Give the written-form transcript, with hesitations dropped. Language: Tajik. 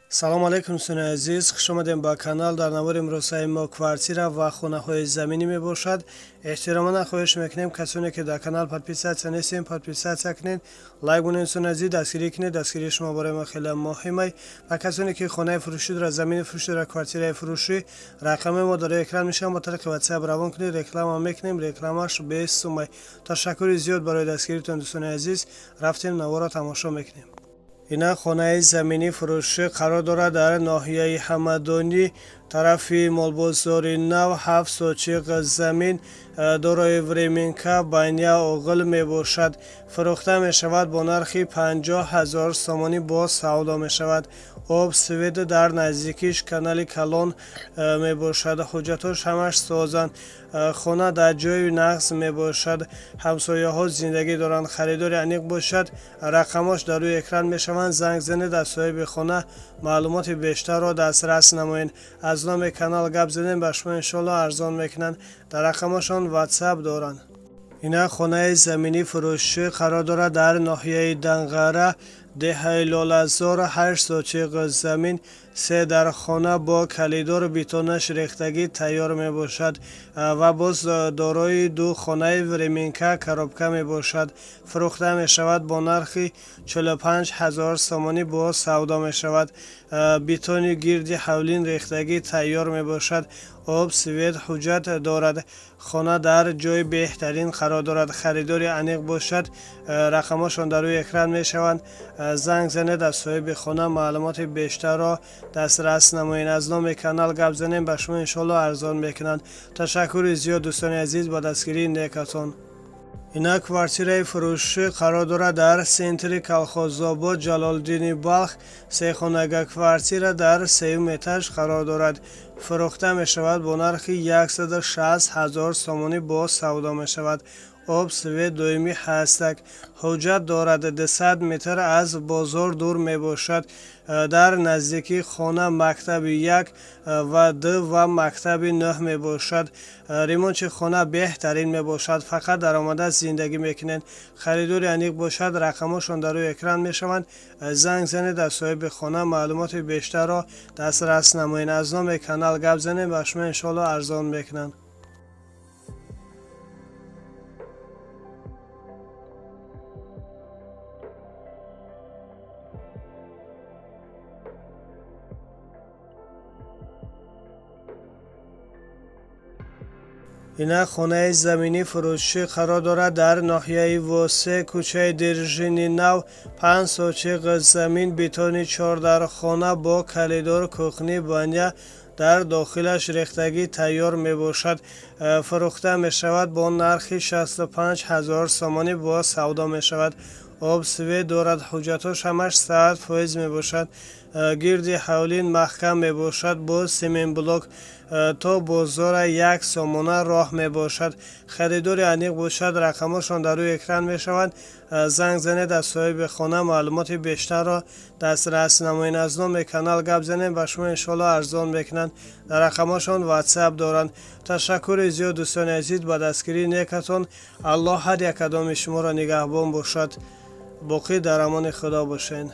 Салом алейкум, дӯстони азиз, хуш омадем ба канал. Дар навори имрӯзаи мо квартира ва хонаҳои заминӣ мебошад. Эҳтиромона хоҳиш мекунем, касоне ки дар канал подписаться нестем, подписаться кунед, лайк монед. Дӯстони азиз, дастгирӣ кунед, дастгирии шумо барои мо хеле муҳимай. Ва касоне ки хонаи фурӯшӣ дорад, замини фурӯшӣ дорад, квартираи фурӯшӣ, рақами мо дар экран мешавад, бо тариқи WhatsApp равон кунед, реклама мекунем, рекламаш 20 сумай. Ташаккури зиёд барои дастгиритон, дӯстони азиз. Рафтем, наворро тамошо мекунем. Ина хонаи заминӣ фурӯшӣ қарор дорад дар ноҳияи Ҳамадонӣ, тарафи Молбозори Нав, 7 сотих замин, дорои временка, баня, оғил мебошад. Фурӯхта мешавад бо нархи 50 000 сомонӣ, боз савдо мешавад. Об, свет, дар наздикиш канали калон мебошад. Ҳуҷҷатҳош ҳамаш созанд. Хона дар ҷои нағз мебошад, ҳамсояҳо зиндагӣ доранд. Харидори аниқ бошад, рақамош дар рӯи экран мешаванд, занг занед, аз соҳиби хона маълумоти бештарро дастрас намоед. Аз номи канал гап занем, ба шумо иншоалло арзон мекунанд. Дар рақамошон WhatsApp доранд. Ина хонаи заминӣ фурӯшӣ қарор дорад дар ноҳияи Данғара, деҳаи Лолазор, 8 сотих замин, се дархона бо калидор, бетонаш рехтагӣ тайёр мебошад ва боз дорои ду хонаи временка, коробка мебошад. Фурӯхта мешавад бо нархи 45 000 сомонӣ, боз савдо мешавад. Бетони гирди ҳавлин рехтагӣ тайёр мебошад. Об, свет, ҳуҷҷат дорад. Хона дар ҷои беҳтарин қарор дорад. Харидори аниқ бошад, рақамҳошон дар рӯи экран мешаванд, занг занед, аз соҳиби хона маълумоти бештарро дастрас намоед. Аз номи канал гап занем, ба шумо иншоалло арзон мекунанд. Ташаккури зиёд, дӯстони азиз, ба дастгирии некатон. Ина квартираи фурӯшӣ қарор дорад дар центри Калхозобод, Ҷалолиддини Балх, сехонага квартира дар сеюм этаж қарор дорад. Фурӯхта мешавад бо нархи 160 000 сомонӣ, боз савдо мешавад. Об, свет доимӣ ҳастак, ҳуҷҷат дорад. 200 метр аз бозор дур мебошад. Дар наздикии хона мактаби як ва д ва мактаби нӯҳ мебошад. Ремонти хона беҳтарин мебошад, фақат даромада зиндагӣ мекунед. Харидори аниқ бошад, рақамҳошон дар рӯи экран мешаванд, занг занед, аз соҳиби хона маълумоти бештарро дастрас намоед. Аз номи канал гап занед, ба шумо иншоалло арзон мекунанд. Ина хонаи заминӣ фурӯшӣ қарор дорад дар ноҳияи Восе, кӯчаи Держини Нав, 5 сотих замин, бетони чордархона бо калидор, кухня, баня дар дохилаш рехтагӣ тайёр мебошад. Фурӯхта мешавад бо нархи 65 000 сомонӣ, боз савдо мешавад. Об, свет дорад, ҳуҷҷатҳош ҳамаш 100% мебошад. Гирди ҳавлин маҳкам мебошад бо семенблок. То бозора 1 сомона роҳ мебошад. Харидори аниқ бошад, рақамҳошон дар рӯи экран мешаванд, занг занед, аз соҳиби хона маълумоти бештарро дастрас намоед. Аз номи канал гап занед, ба шумо иншоалло арзон мекунанд. Дар рақамҳошон WhatsApp доранд. Ташаккури зиёд, дӯстони азиз, ба дастгирии некатон. Аллоҳ ҳар як кадоми шуморо нигаҳбон бошад. Боқӣ дар амони Худо бошед.